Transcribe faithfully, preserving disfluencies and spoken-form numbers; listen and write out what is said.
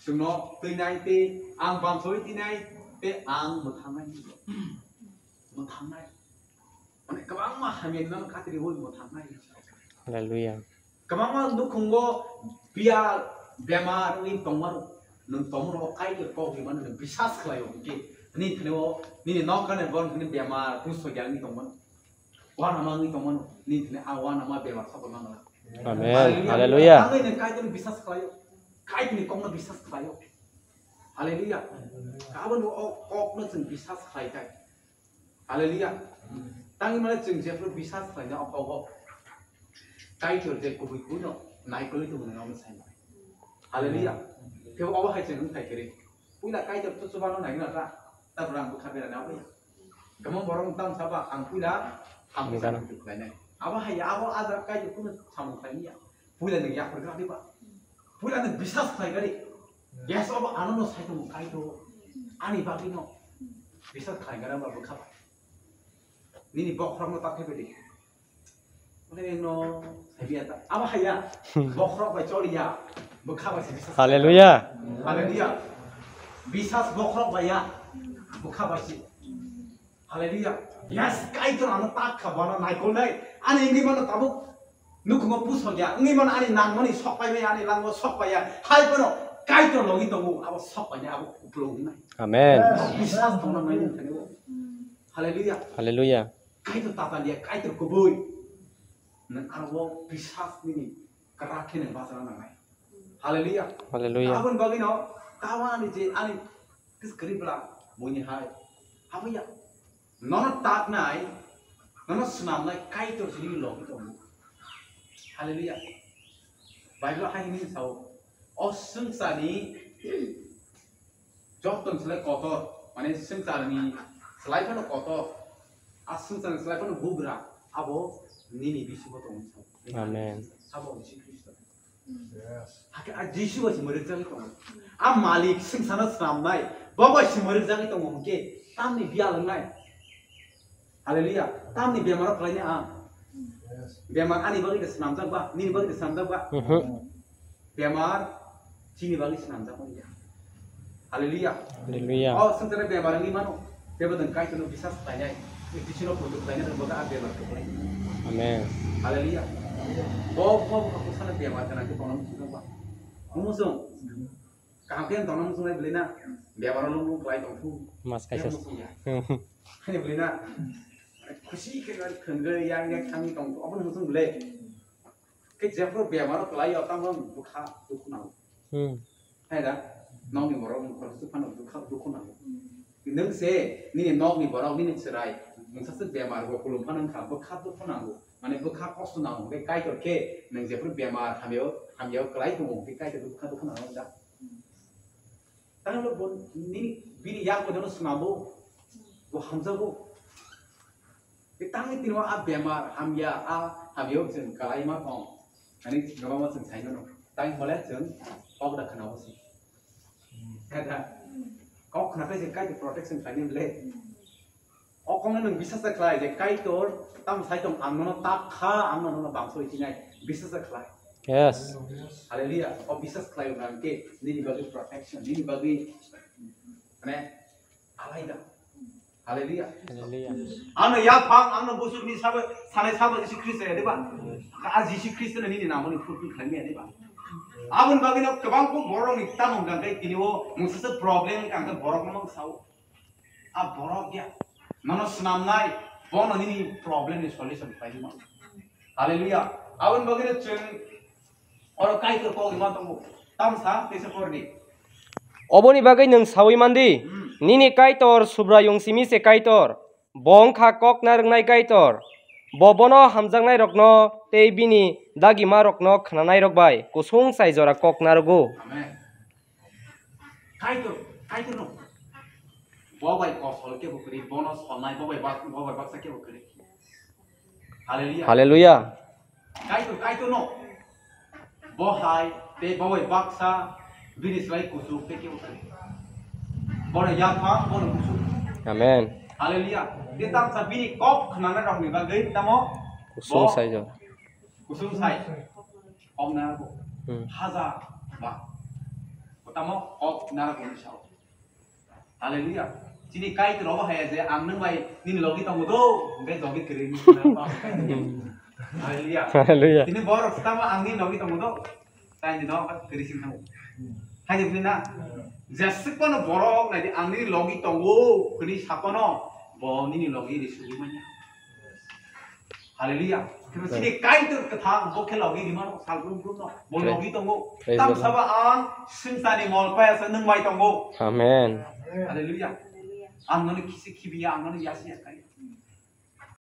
Chwngno twinai tei ang bamsoi twinai tei ang mwthangnai. Mwthangnai. Mane kwbangma hamya nang khatri wi mwthangnai. Hallelujah. Kwbangma nukhungo biya bemar wngwi tongmano. Nwng tongmano o Kaitor kok rimano nwng bisas khlaio hwnkhe. Nini thani o nini nok gani borok hwnwi bemar busto ya wngwi tongmano. Wanama wngwi tongmano. Nini thani a wanama bemar sabo mangala. Amen. Hallelujah. Hallelujah. Ang nwng Kaitorni bisas khlaio. Kaitorni kokno bisas khlaio. Hallelujah. Aboni o kokno chwng bisas khlai kai. Hallelujah. Tangwi mane chwng jephru bisas khlaina o kogo. Kaitor je kubui kuino naikolwi tongo nang amo sai mane. Hallelujah. Khe obo hai chwng wng thai khe ri. Puila Kaitor to chubano nai na ta. Ta rang bwkha bera na obo ya. Kamang borok tang saba ang puila ang Ang bwkha gana. Kutuk khlainai. Abo hai abo aja Kaitor kuno samung khlaini ya. Puila nang yak berkha diba. Puila nang bisas khlai gari. Yes, obo ano no sai tongo Kaitor. Ani bagwi no. Bisas khlai gana ba bwkha ba. Nini bokhorok no ta thebe di. Mane no, sabiya ta. Abo haya. Bokhorok bai choliya. Bwkha bai se bisas. Hallelujah. Hallelujah. Bisas bokhorok bai ya. Bwkha bai se. Hallelujah. Yes, Kaitor ano tak kha bana naikolnai. Ani wngwi mano tabuk nukhungo pusok ya. Wngwi mano ani nangmani sok pai ya, ani langbo sok pai ya. Hai bono Kaitor logi tongo, abo sok pai ya, abo uplo wngnai. Amen. Bisas tongna mai wngkha ni bo. Hallelujah. Hallelujah. Kaitor tata liya, Kaitor kubui. Nang aro bisas nini kwrak khe nang bachana nangnai. Hallelujah. Hallelujah. Aboni bagwi no, tamo ani je, ani kis kwrwi bwla, buini hai. Abo ya. Nono taknai, nono swnamnai Kaitor se nini logi tongo. Hallelujah. Bible hai hini sao, o swngcharni Joto ni slai kotor, mane swngcharni slai phano kotor, a swngcharni slai phano bugra, abo nini bisingo tongwi sao. Amen. Sabo Jisu Khristo. Hakhe a Jisu bai se mwrwkjagwi tongo. A malik swngcharno swnamnai, bo bai se mwrwkjagwi tongo hwnkhe tamni biyal wngnai. Hallelujah. Tamni bemaro khlaina ang. Bemar ani bagwi de swnamjak ba, nini bagwi de swnamjak ba. Mhm. Bemar chini bagwi swnamjak ya. Hallelujah. Hallelujah. O swngchar bemar wngwi mano. Tebo dong Kaitorno bisas khlainai. Bisino puitu khlainai dong boga a bemar khlainai. Amen. Hallelujah. Bo bo bo ko sana bemar kana ke kono musu ba. Musu. Kaham khe tongna muchungnai bwlwi na, bemaro lung lung khlai tong thu. Mas kaisa. Muchung ya. Hani bwlwi na, khusi khe na thwngwi yang yang thangwi tong thu, obo muchung bwlwi. Khe jephru bemaro khlai yo, tamo bwkha dukhu nango. Hmm. Hai da, nokni borok ni khoroksa phano bwkha dukhu nango. Nwng se nini nokni borok, nini chwrai, mungsa se bemar bo kulum phano wngkha, bwkha dukhu nango. Mane bwkha kosto nango, hwnkhe Kaitor khe nwng jephru bemar hamya, hamya khlai tongo, hwnkhe Kaitor bwkha dukhu nango da. Tanglo bo nini bini yak bo jono swnambo, bo hamjago. Tei tangni tini o a bemar hamya, a hamya o chwng kwlai ma tong. Ani chwng kwbangma chwng sai mano. Tang hole chwng kok da khna o se. Kok khna khe se kai protection khlai ni le. O kokno nwng bisas ta khlai je Kaitor tamo sai tong, ang nono tak kha, ang nono bangso itinai, bisas ta khlai. Yes. Hallelujah. O bisas khlai wngkha hwnkhe nini bagwi protection, nini bagwi mane alaida. Hallelujah. Hallelujah. Ano yaphang, ano busuk ni sabo, sanai sabo Jisu Khristo ya deba. A Jisu Khristo ni nini namoni fulfill khlai ya deba. Aboni bagwi no kwbang kok borok ni tamo wngkha hwnkhe tini o mungsa problem wngkha hwnkhe borok no sao. A borok ya. Nono swnamnai, bono nini problem ni solution khlai di mano. Hallelujah. Aboni bagwi no chwng oro Kaitor kok rima tongo. Tamsa teisa pordi. Oboni bagwi nwng sawi mandi, hmm, nini Kaitor Subraiyung simi se Kaitor, bo wngkha kok narwknai Kaitor. Bo bono hamjaknairokno tei bini dagimarokno khnanairok bai kusung sai jora kok narwgo. Amen. Kaitor, Kaitor no. Bo bai kosol kebo kwrwi, bono solnai, bo bai bak-, bo bai baksa kebo kwrwi. Hallelujah. Hallelujah. Kaitor, Kaitor no. Bo hai, tei bo bai baksa, bini slai kuchuk tei kebo kwrwi. Bono yaphang, bono kuchuk. Amen. Hallelujah. Tei tamsa bini kok khnanai rokni bagwi tamo? Kusung bo sai jora. Kusung sai. Kok na bo. Hmm. Hajar ba. Bo Tamo kok nara kunu sao. Hallelujah. Chini Kaitor obo haya je ang nwng bai nini logi tongo do, hwnkhe jogi kwrwi. Hallelujah. Hallelujah. Tini borok tamo ang nini logi tongo do, tai nini no kwrwi sing thango. Hai de na. Jesuk kono borok nai di ang nini logi tongo, kwrwi sakono, bo nini logi ri sugwi manya. Hallelujah. Khe chini Kaitor kwthang bo khe logi rimano salbrum brum no. Bo logi tongo. Praise the Lord. Tam saba ang singtani mol paya sa nwng bai tongo. Amen. Hallelujah. Ang nono kisi khibiya, ang nono yasi ya kai.